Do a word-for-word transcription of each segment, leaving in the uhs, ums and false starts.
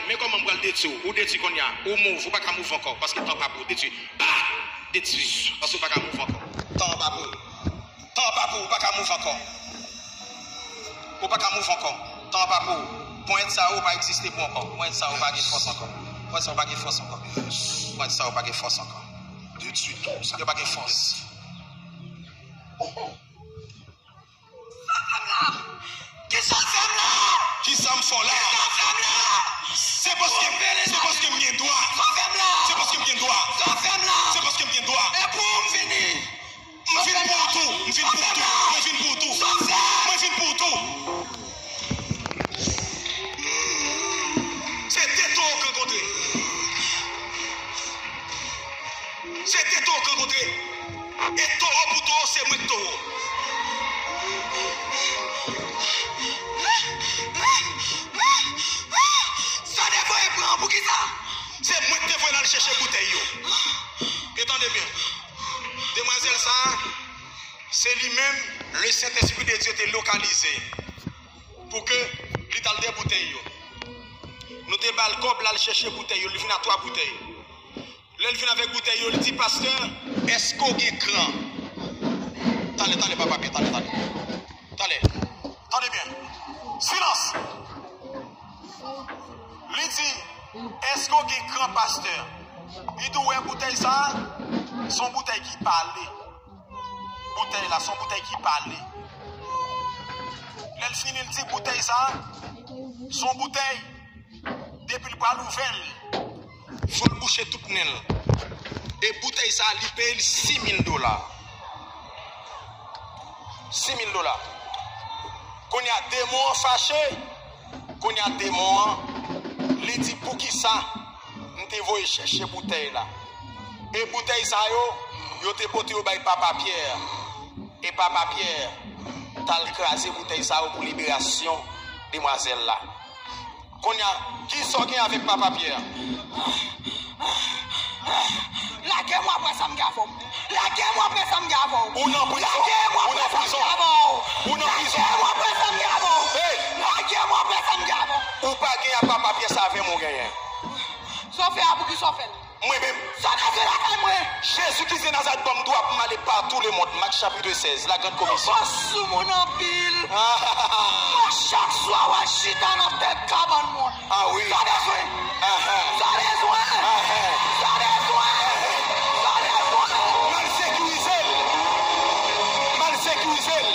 Men kòman m pral detwi w? Ou detwi kounye a. Ou move, ou pa ka move ankò. Paske tan pa pou w detwi. Ah! Detwi. Paske ou pa ka move ankò. Tan an pa pou ou. Tan an pa pou ou, ou pa ka move ankò. Ou pa ka move ankò. Tan an pa pou ou. Ponyèt sa yo pa egziste pou ankò. Ponyèt sa yo pa gen fòs ankò. Ponyèt sa yo pa gen fòs ankò. Ponyèt sa yo pa gen fòs ankò. Detwi tout sa. Yo pa gen fòs. Sa fè m la? Kisa w fè m la? Kisa m fè w la? Kisa w fè m la? Se paske, se paske m gen dwa. Sa w fè m la? Se paske m gen dwa. Sa w fè m la? Se paske m gen dwa. E pou ou m vini. M vin pou ou tou. M vin pou ou tou. Mwen vin pou ou tou. Sa w fè? Mwen vin pou ou tou. Se de towo k rankontre. Se de towo k rankontre. E towo pou towo, se mwen k towo. Sa te voye pran, poukisa? Se mwen k te voye l al chèche boutèy yo. E tande byen. Demwazèl sa a, se li menm, le Sentespri de Dye te lokalize pou ke li t al dèyè boutèy yo. Nou te ba l kòb, l al chèche boutèy yo, li vin ak twa boutèy. Lè l vin avèk boutèy yo, li di, "Pastè, èske w gen kran?" Talè, talè, papa Pyè, talè, talè. Talè. Tande byen. Silans! Li di, "Èske w gen kran, pastè?" Li di, "Ou wè boutèy sa a? Se yon boutèy ki pale." Boutèy la, se yon boutèy ki pale. Lè l fini, l di, "Boutèy sa a, se yon boutèy, depi l pral ouvè l, fò l bouche tout nen l." E boutèy sa a, li peye l sis mil dola. Sis mil dola. Kounye a, demon an fache. Kounye a, demon an, li di, "Poukisa m te voye chèche boutèy la?" E boutèy sa yo, yo te pote yo bay papa Pyè. E papa Pyè t al kraze boutèy sa yo pou liberasyon demwazèl la. Kounye a, kisa w gen avèk papa Pyè? Lage mwen, apre sa m gen avè w. Lage mwen, apre sa m gen avè w. Ou nan prizon. Lage mwen, apre sa m gen avè w. Ou nan prizon. Lage mwen, apre sa m gen avè w. Hey! Lage mwen, apre sa m gen avè w. Ou pa gen ak papa Pyè, se avè m ou genyen. Sa w fè a, poukisa w fè l? Mwen menm. Sa w bezwen lakay mwen? Jezi Kris de Nazarèt ban m dwa pou m ale pa tou lemonn. Mak chapit sèz, la grande commission. Ou sou moun anpil. Ah. Mwen chak swa w al chita nan tèt kabann mwen. Ah wi. Sa w bezwen? Ahan. Sa w bezwen? Ahan. Sa w bezwen? Sa w bezwen? M al sekirize l. M al sekirize l.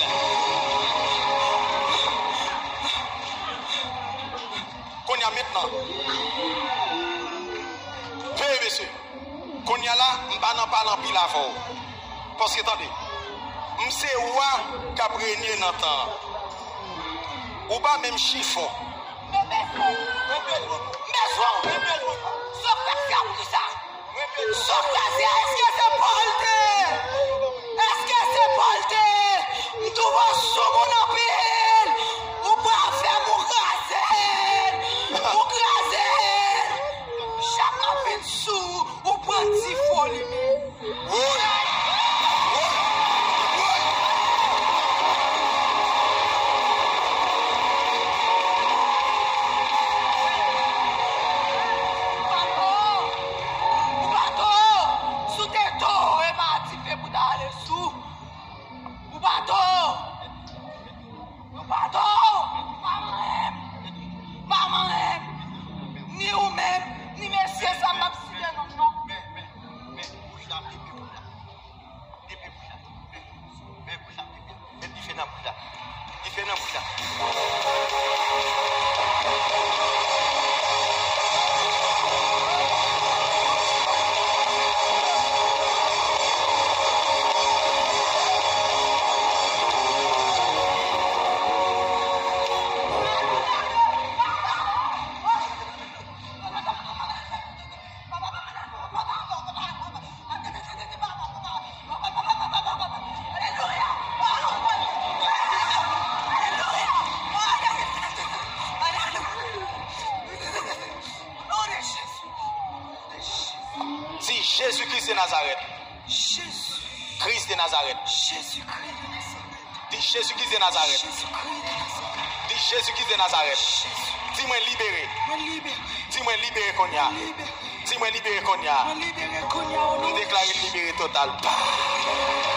Kounye a mentnan. Veye mesye. Kounye a la, m pa nan pale anpil avè w. Paske tande, m se wa k ap renye nan tan an. Ou pa menm chifon. M bezwen w. M bezwen w. Sa w fè a, poukisa? Sa w fè a, èske se pa w l te ye? Èske se pa w l te ye? M twouve w sou moun anpil. Ou pral fè m, ou kraze l. Ou kraze l. Chak m ap vin sou ou, ou pran ti foli men. Woy! Woy! Woy! Ou pa towo! Ou pa towo! Si w te towo, e pa dife pou w ta ale sou. Ou pa towo! Ou pa towo! Pa manyen m! Pa manyen m! Ni ou menm, ni mesye sa m ap site non, non. Men, men, men, men, bouch la, men, men, bouch la. Depi bouch la, men, men, bouch la, men, men, men, dife nan bouch la. Dife nan bouch la. Di Jezi Kris de Nazarèt. Jezi. Kris de Nazarèt. Jezi Kris de Nazarèt. Di Jezi Kris de Nazarèt. Jezi Kris de Nazarèt. Di Jezi Kris de Nazarèt. Jezi. Di mwen libere. Di mwen libere kounye a. Di mwen libere kounye a. M deklare libere total. Pa!